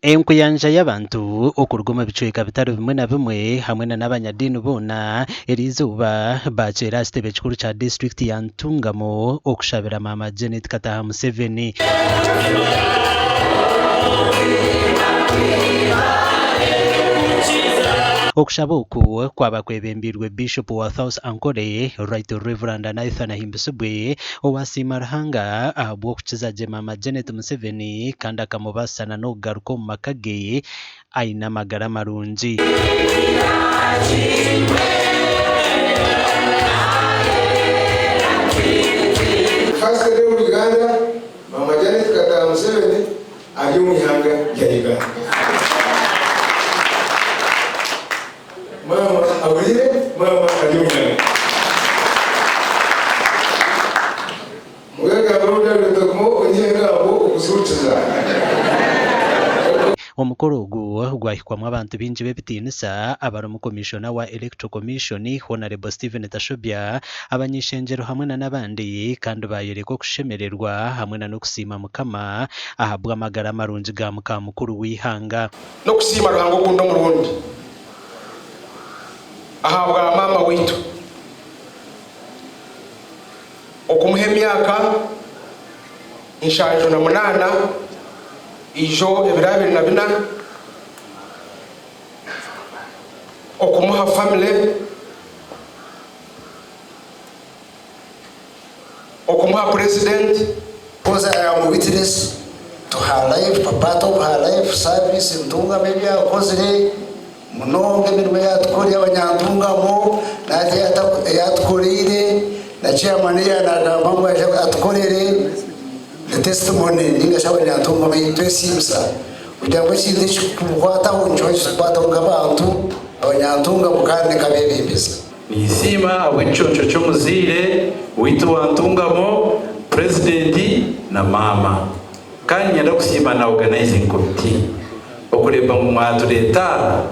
Enkuyanja y'abantu okuruga omu bicweka bitari bimwe na bimwe hamwe na n'abanyadiini boona eriizooba baakyeera aha kitebe kikuru kya disiturikiti ya Ntungamo okushabira Maama Janet Kataha Museveni. Okushaba oku kwaba kwebembeirwe Biishopu wa South Ankole, Right Rev. Nathan Ahimbisibwe owaasiima Ruhanga ahabw'okukiza gye Maama Janet Museveni kandi akamubaasisa na n'okugaruka omu maka ge aine amagara marungi. First Lady of Uganda, Mama Janet Kataha Museveni ari omu ihanga rya Uganda. Maama ahuriire, maama ari omu ihanga. Mugagamba obu otaguma oyihe engambo okuzihukiza. Omukoro ogu gwahikwamu abantu baingi b'ebitiinisa abarimu Komishona wa Electoral Commission, Honarebo Stephen Tashobya, abany'ishengyero hamwe na n'abandi kandi bayoreka okushemererwa hamwe na n'okusiima Mukama ahabw'amagara marungi ga mukamukuru w'eihanga. N'okusiima Ruhanga ogundi omurundi ahabwa maama waitu okumuha emyaka 78 ijo ebiro 24, okumuha family, okumuha president. Because I am witness to her life, part of her life service, Ntungamo ebi yakozire munonga emirimo ei yatukorire abanyantungamo nati ei atukoreire na chairman ei yanagamba ngu aije atukorere the testimony ninga shi abanyantungamo ei nitwesiimisa kugira ngu ekintu ekikumukwataho nikiba nikitukwataho nk'abantu abanyantungamo kandi nk'abebembezi. Ninsiima ahabw'ekiconco ky'omuzaire waitu wa Ntungamo, Purezidenti na maama. Kandi niinyenda kusiima na Organizing Committee okureeba ngu mwatureeta aha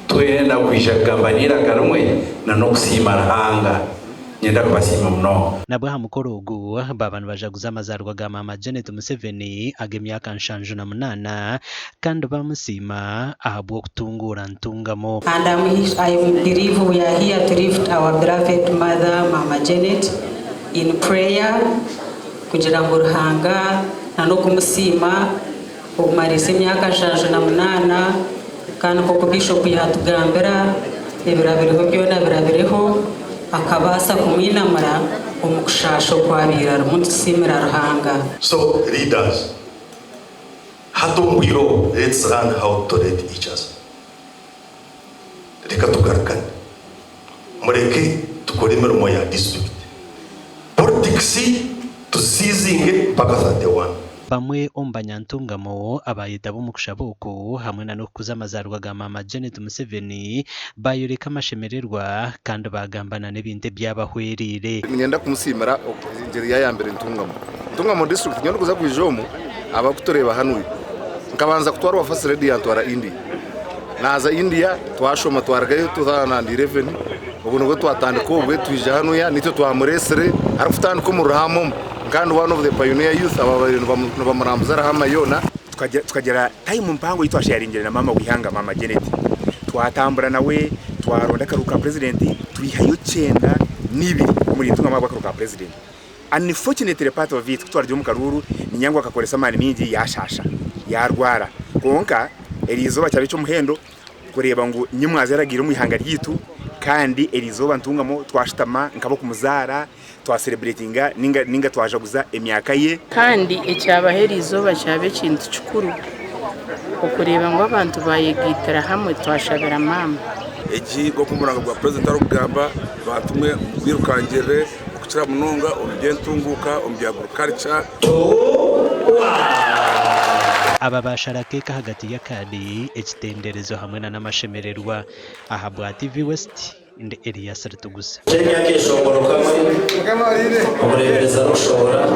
twena kwija kugamba n'eiraka rimwe na n'okusiima Ruhanga. Niinyenda kubasiima munonga. Nabwo aha mukoro ogu baaba nibajaguza amazaaribwa ga Maama Janet Museveni ag'emyaka 78 kandi baamusiima ahabw'okutunguura Ntungamo. And I'm I believe we are here to lift our beloved mother Mama Janet in prayer kugira ngu Ruhanga na n'okumusiima okumariisa emyaka 78 kandi nk'oku Bishop yatugambira ebirabiriho byona birabireho akabaasa kumwinamura omu kushaasha okwabaire arimu nitusiimira Ruhanga. So leaders hati omu bwire obu let's learn how to tolerate each other. Reka tugarukane. Mureke tukore emirimo ya district. Politics tuzizinge mpaka 31. Bamwe omu banyantungamo abaayetaba omu kushaba oku hamwe na n'okukuza amazaaribwa ga Maama Janet Museveni baayoreka amashemererwa kandi baagamba na n'ebintu ebyabahwereire. Niinyenda kumusiimira engyeri yaayambire Ntungamo. Ntungamo district nyowe ndikuza kwija omu abarikutureeba hanuya nkabanza kutwarwa first lady yantwara India. Naaza India twashoma twarugayo 2011 obwo nibwo twatandika obwe twija hanuya nitwe twamureesire arikutandika omu Ruhama omu kandi one of the pioneer youth ababaire nibamurambuza Ruhama yoona. Tukagira time mpango ei twasheyaringire na maama w'eihanga maama Janet. Twatambura nawe, twaronda akaruuru ka purezidenti twihayo 92 omuri Ntungamo ahabw'akaruuru ka purezidenti. Unfortunately part of it ku twarugire omu karuuru niinya ngu akakoresa amaani maingi yaashaasha, yaarwara. Kwonka eriizooba kyaba eky'omuhendo kureeba ngu nyimwaza yaragiire omu ihanga ryaitu kandi eriizooba Ntungamo twashutama nk'ab'okumuzaara twa celebratinga ninga ninga twajaguza emyaka ye. Kandi ekyabaho eriizooba kyaba ekintu kikuru okureeba ngu abantu bayegaitira hamwe twashabira maama. Egi nk'oku omuranga gwa purezidenti arikugamba, bantu mwe mwirukangirire okukira munonga omu by'entunguuka, omu bya agurikarica. Aba baashara keeka ahagati y'akaadi, ekitenderezo hamwe na n'amashemererwa. Ahabwa TV West, Ndi Elias Ritugusa. Ky'emyaka eshongoro kamwe, omureeberezi arikushohora.